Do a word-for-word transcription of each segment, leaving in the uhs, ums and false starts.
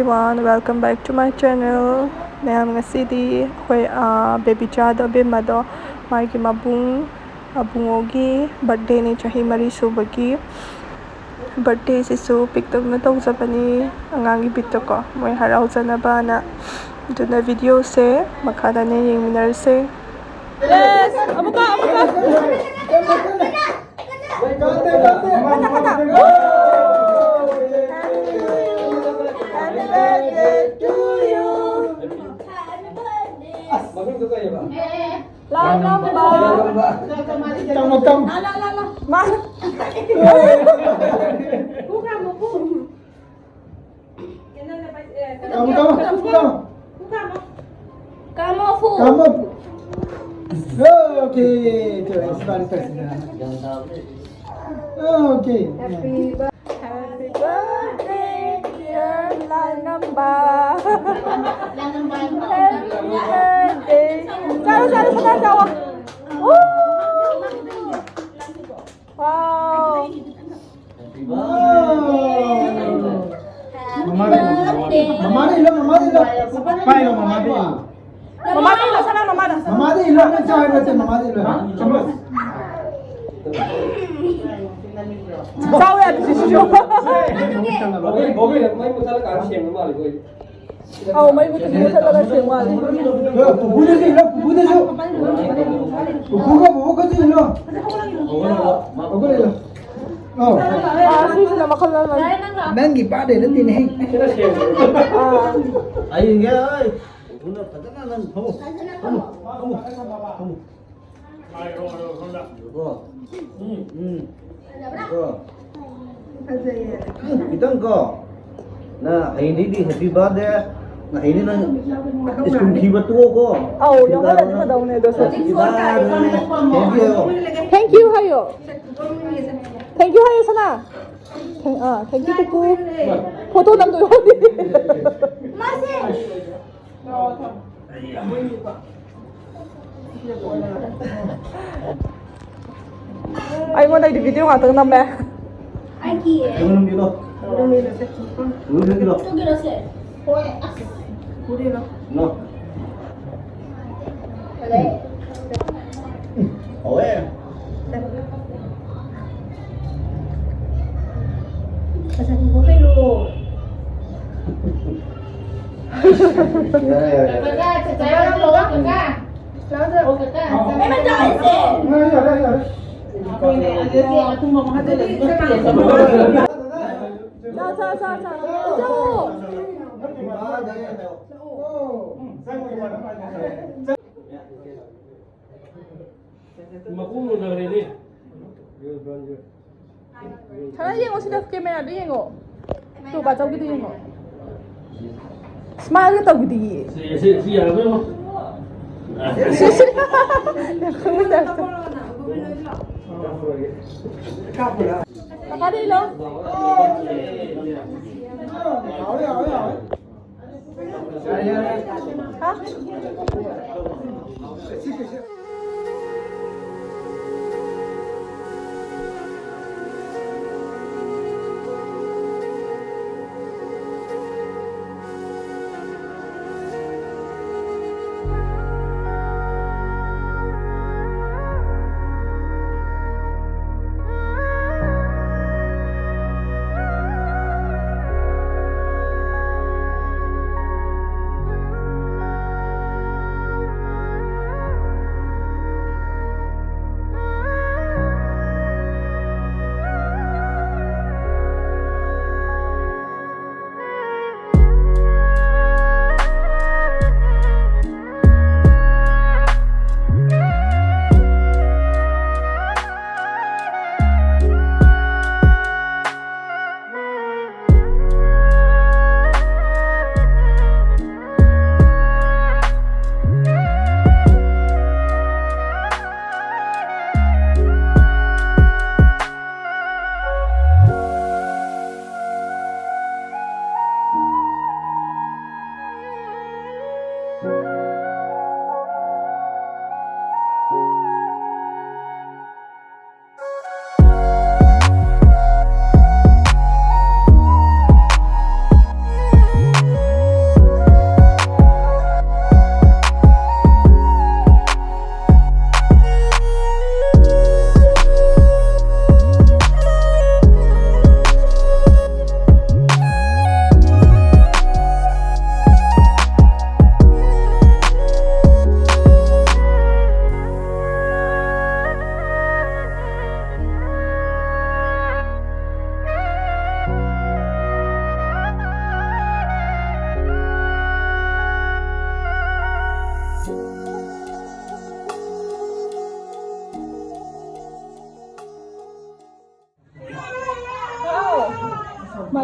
One, welcome back to my channel. ꯃꯌꯥꯝ, ꯉꯁꯤꯗꯤ ꯑꯩꯈꯣꯏ ꯕꯦꯕꯤ ꯆꯥꯗꯣ, ꯑꯕꯦꯝꯃꯗꯣ, ꯃꯥꯒꯤ ꯃꯕꯨꯡ ꯑꯕꯨꯡꯉꯣꯒꯤ ꯕꯥꯔꯠꯗꯦꯅꯤ, ꯆꯍꯤ ꯃꯔꯤ ꯁꯨꯕꯒꯤ꯫ ꯕꯥꯔꯠꯗꯦꯁꯤꯁꯨ ꯄꯤꯛꯇꯛꯅ ꯇꯧꯖꯕꯅꯤ, ꯑꯉꯥꯡꯒꯤ ꯕꯤꯠꯇꯀꯣ, ꯃꯣꯏ ꯍꯔꯥꯎꯖꯅꯕꯅ꯫ ꯑꯗꯨꯅ ꯚꯤꯗꯤꯑꯣꯁꯦ ꯃꯈꯥꯗꯅꯦ ꯌꯦꯡꯃꯤꯟꯅꯔꯁꯦ꯫ Yes, ꯑꯃꯨꯛꯀ, ꯑꯃꯨꯛꯀ꯫ ꯀꯟꯅ, ꯀꯟꯅ꯫ Happy birthday to you. ꯃꯃꯤꯡꯗꯣ ꯀꯩꯕ? ꯂꯥꯏꯉꯝꯕ꯫ ꯇꯝꯃꯣ, ꯇꯝꯃꯣ꯫ ꯂꯥ, ꯂꯥ, ꯂꯥ, ꯂꯥ꯫ ꯃꯥ꯫ ꯇꯝꯃꯣ, ꯇꯝꯃꯣ, ꯇꯝꯃꯣ꯫ ꯀꯥꯃꯣ, ꯐꯨ꯫ ꯀꯥꯃꯣ, ꯐꯨ꯫ Okay, ꯆꯣ, ꯏꯁ ꯕꯥꯔꯤ ꯇꯧꯁꯤꯅ꯫ Okay. Happy birthday, dear ꯂꯥꯏꯉꯝꯕ꯫ Happy birthday. ꯆꯥꯔꯣ, ꯆꯥꯔꯣ, ꯁꯅꯥ ꯆꯥꯎꯋꯣ꯫ ꯎ꯫ Wow. ꯃꯃꯥꯗ ꯏꯜꯂꯣ, ꯃꯃꯥꯗ ꯏꯜꯂꯣ꯫ ꯄꯥꯏꯔꯣ, ꯃꯃꯥꯗ ꯏꯜꯂꯣ꯫ ꯃꯃꯥꯗ ꯏꯜꯂꯣ, ꯁꯅꯥ, ꯃꯃꯥꯗ꯫ ꯃꯃꯥꯗ ꯏꯜꯂꯣ, ꯅꯪ ꯆꯥꯎ ꯍꯥꯏꯕ ꯅꯠꯇꯦ, ꯃꯃꯥꯗ ꯏꯜꯂꯣ꯫ ꯆꯥꯎ ꯌꯥꯗꯦ, ꯁꯤꯁꯨ꯫ ꯕꯣꯕꯤ, ꯕꯣꯕꯤ, ꯃꯩ ꯃꯨꯊꯠꯂꯀꯥꯟꯗ ꯁꯦꯡꯕ ꯃꯥꯜꯂꯦ, ꯃꯣꯏꯗꯤ꯫ ꯑꯧ, ꯃꯩ ꯃꯨꯊꯠ-, ꯃꯨꯊꯠꯂꯒ ꯁꯦꯡ ꯃꯥꯜꯂꯦ꯫ ꯄꯨꯄꯨꯗꯁꯨ ꯏꯜꯂꯣ, ꯄꯨꯄꯨꯗꯁꯨ꯫ ꯄꯨꯄꯨꯒ ꯕꯣꯕꯣꯒꯁꯨ ꯏꯜꯂꯣ꯫ ꯄꯨꯄꯨꯒ ꯏꯜꯂꯣ꯫ ꯑꯧ꯫ ꯑꯥ, ꯁꯤꯁꯤꯅ ꯃꯈꯜ ꯑꯃꯅꯤ꯫ ꯅꯪꯒꯤ ꯕꯥꯔꯗꯦ ꯅꯠꯇꯦꯅꯦ꯫ ꯑꯥ꯫ ꯑꯩ ꯏꯟꯒꯦ, ꯑꯩ꯫ ꯄꯨꯄꯨꯅ ꯐꯖꯅ ꯅꯪ ꯐꯝꯃꯨ꯫ ꯐꯝꯃꯨ, ꯐꯝꯃꯨ, ꯐꯝꯃꯨ꯫ ꯀꯣ꯫ ꯎꯝ꯫ ꯀꯣ꯫ ꯈꯤꯇꯪ ꯀꯣ꯫ ꯅ ꯍꯌꯦꯡꯗꯩꯗꯤ happy birthday꯫ ꯅ ꯍꯌꯦꯡꯗꯤ ꯅꯪ ꯁ꯭ꯀꯨꯜ ꯊꯤꯕ ꯇꯣꯛꯑꯣꯀꯣ꯫ ꯑꯧ, ꯌꯥꯎꯍꯜꯂꯗꯤ ꯐꯗꯧꯅꯦ ꯑꯗꯨꯁꯨ꯫ Thank you ꯍꯥꯏꯌꯣ꯫ Thank you ꯍꯥꯏꯌꯣ꯫ Thank you ꯍꯥꯏꯌꯣ, ꯁꯅꯥ꯫ ꯑꯥ, thank you, ꯄꯨꯄꯨ꯫ ꯐꯣꯇꯣ ꯅꯝꯗꯣꯏ ꯋꯥꯠꯂꯤ꯫ ꯑꯩꯉꯣꯟꯗꯩꯗꯤ ꯚꯤꯗꯤꯑꯣ ꯉꯥꯛꯇꯪ ꯅꯝꯃꯦ꯫ ꯑꯩꯉꯣꯟꯗ ꯅꯝꯕꯤꯔꯣ꯫ ꯎꯝ, ꯅꯪꯒꯤꯗꯣ꯫ ꯍꯣꯏ, ꯑꯁ꯫ ꯄꯨꯔꯤꯅꯣ? ꯅꯣ꯫ ꯍꯜꯂꯣ꯫ ꯍꯧꯋꯦ꯫ ꯉꯁꯥꯏ ꯀꯩꯅꯣ꯫ ꯌꯥꯔꯦ, ꯌꯥꯔꯦ, ꯌꯥꯔꯦ꯫ ꯀꯀꯥ, ꯆꯥꯛ ꯆꯥꯔꯕꯣ? ꯀꯀꯥ꯫ ꯂꯥꯛꯑꯣ, ꯆꯥꯔꯣ꯫ ꯑꯣ, ꯀꯀꯥ, ꯆꯥꯛ ꯆꯥꯔꯕꯣ? ꯌꯥꯔꯦ, ꯌꯥꯔꯦ, ꯌꯥꯔꯦ꯫ ꯑꯩꯈꯣꯏꯅꯦ, ꯑꯗꯨꯗꯤ ꯑꯊꯨꯝꯕ ꯑꯃ ꯍꯥꯞꯆꯤꯜꯂꯒ ꯆꯥ, ꯆꯥ, ꯆꯥ, ꯆꯥ꯫ ꯆꯥꯎ꯫ ꯃꯈꯣꯡ ꯂꯣꯟꯊꯈ꯭ꯔꯦꯅꯦ꯫ ꯈꯔ ꯌꯦꯡꯉꯣ ꯁꯤꯗ, ꯀꯦꯃꯦꯔꯥꯗ ꯌꯦꯡꯉꯣ꯫ ꯇꯨ ꯕꯥꯆꯧꯒꯤꯗ ꯌꯦꯡꯉꯣ꯫ ꯁ꯭ꯃꯥꯏꯜꯒ ꯇꯧꯈꯤꯗꯤꯌꯦ꯫ ꯁꯤ, ꯁꯤ, ꯁꯤ ꯌꯥꯔꯕ ꯌꯦꯡꯉꯣ꯫ ꯁꯤ, ꯁꯤ꯫ ꯀꯥꯈꯠꯂꯛꯏ ꯂꯥꯎ꯫ ꯍꯥ?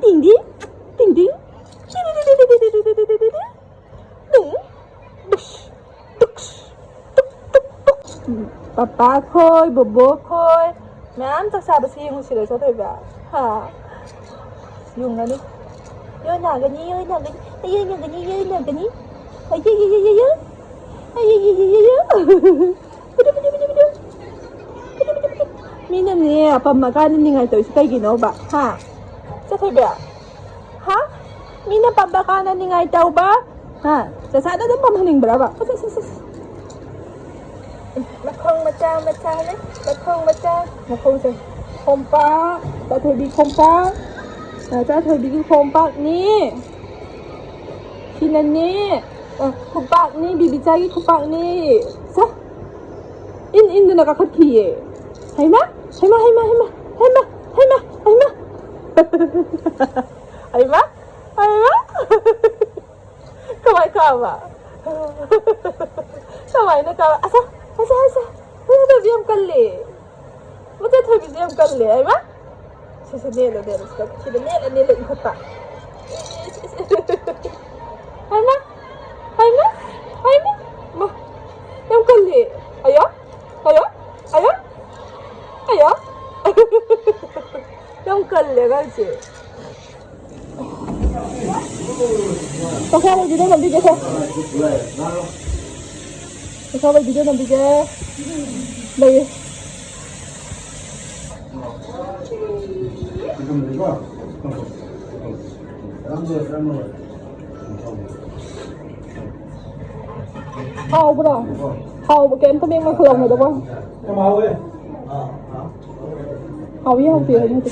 ꯇꯤꯡꯗꯤ, ꯇꯤꯡꯗꯤ꯫ ꯇꯤꯡ꯫ ꯗꯨꯛꯁ, ꯗꯨꯛꯁ, ꯗꯨꯛ, ꯗꯨꯛ, ꯗꯨꯛ꯫ ꯄꯥꯈꯣꯏ, ꯕꯣꯕꯣꯈꯣꯏ, ꯃꯌꯥꯝ ꯆꯥꯛ ꯆꯥꯕꯁꯦ ꯌꯦꯡꯉꯨꯁꯤꯔꯣ, ꯆꯥꯊꯣꯏꯕ? ꯍꯥ? ꯌꯨꯡꯉꯅꯤ꯫ ꯌꯣꯟ ꯅꯥꯒꯅꯤ, ꯌꯣꯟ ꯅꯥꯒꯅꯤ, ꯌꯣꯟ ꯅꯥꯒꯅꯤ, ꯌꯣꯟ ꯅꯥꯒꯅꯤ꯫ ꯑꯌꯣ, ꯌꯣ, ꯌꯣ, ꯌꯣ, ꯌꯣ꯫ ꯑꯌꯣ, ꯌꯣ, ꯌꯣ, ꯌꯣ, ꯌꯣ꯫ ꯄꯤꯗꯨ, ꯄꯤꯗꯨ, ꯄꯤꯗꯨ, ꯄꯤꯗꯨ꯫ ꯄꯤꯗꯨ, ꯄꯤꯗꯨ, ꯄꯤꯗꯨ꯫ ꯃꯤꯅꯅꯦ, ꯑꯄꯝꯃꯀꯥꯟꯗ ꯅꯤꯡꯉꯥꯏ ꯇꯧꯔꯤꯁꯦ ꯀꯩꯒꯤꯅꯣꯕ? ꯍꯥ? ꯆꯥꯊꯣꯏꯕ? ꯍꯥ? ꯃꯤꯅ ꯄꯝꯕ ꯀꯥꯟꯗ ꯅꯤꯡꯉꯥꯏ ꯇꯧꯕ? ꯍꯥ? ꯆꯥꯆꯥꯗ ꯑꯗꯨꯝ ꯄꯝꯍꯟꯅꯤꯡꯕ꯭ꯔꯕ? ꯑꯁ, ꯑꯁ, ꯑꯁ, ꯑꯁ꯫ ꯃꯈꯣꯡ ꯃꯆꯥ ꯃꯆꯥꯅꯦ, ꯃꯈꯣꯡ ꯃꯆꯥ, ꯃꯈꯣꯡꯁꯦ꯫ ꯈꯣꯝꯄꯥꯛ, ꯆꯥꯊꯣꯏꯕꯤ ꯈꯣꯝꯄꯥꯛ꯫ ꯑ, ꯆꯥꯊꯣꯏꯕꯤꯒꯤ ꯈꯣꯝꯄꯥꯛꯅꯤ꯫ ꯁꯤꯅꯅꯦ, ꯑ, ꯈꯨꯄꯥꯛꯅꯤ, ꯕꯤꯕꯤꯆꯥꯒꯤ ꯈꯨꯄꯥꯛꯅꯤ꯫ ꯁꯦ꯫ ꯏꯟ ꯏꯟꯗꯨꯅ ꯀꯥꯈꯠꯈꯤꯌꯦ꯫ ꯍꯩꯃꯥ, ꯍꯩꯃꯥ, ꯍꯩꯃꯥ, ꯍꯩꯃꯥ, ꯍꯩꯃꯥ, ꯍꯩꯃꯥ, ꯍꯩꯃꯥ꯫ ꯍꯩꯃꯥ, ꯍꯩꯃꯥ꯫ ꯀꯃꯥꯏ ꯀꯥꯕ? ꯀꯃꯥꯏꯅ ꯀꯥꯕ? ꯑꯁ, ꯑꯁ, ꯑꯁ, ꯃꯆꯥ ꯊꯣꯏꯕꯤ ꯌꯥꯝ ꯀꯜꯂꯦ꯫ ꯃꯆꯥ ꯊꯣꯏꯕꯤꯁꯦ ꯌꯥꯝ ꯀꯜꯂꯦ, ꯍꯥꯏꯃ꯫ ꯁꯤꯁꯦ ꯅꯦꯠꯂꯣ, ꯅꯦꯠꯂꯣ, ꯁꯤꯗ, ꯁꯤꯗ ꯅꯦꯠꯂ, ꯅꯦꯠꯂ ꯏꯟꯈꯠꯄ꯫ ꯍꯥꯏꯃ, ꯍꯥꯏꯃ, ꯍꯥꯏꯃ, ꯃꯥ, ꯌꯥꯝ ꯀꯜꯂꯦ꯫ ꯑꯌꯥ, ꯑꯌꯥ, ꯑꯌꯥ, ꯑꯌꯥ꯫ ꯌꯥꯝ ꯀꯜꯂꯦ ꯑꯉꯥꯡꯁꯦ꯫ ꯆꯥꯛ ꯆꯥꯕꯩ video ꯅꯝꯕꯤꯒꯦꯁꯦ꯫ ꯆꯥꯛ ꯆꯥꯕꯩ video ꯅꯝꯕꯤꯒꯦ꯫ ꯂꯩꯌꯦ꯫ ꯍꯥꯎꯕ꯭ꯔꯣ? ꯍꯥꯎꯕ ꯀꯩꯝꯇ ꯃꯌꯦꯡ ꯃꯈꯜ ꯂꯧꯅꯗꯕ꯫ ꯍꯥꯎꯏ ꯍꯥꯎꯇꯦ ꯍꯥꯏꯅꯗꯦ꯫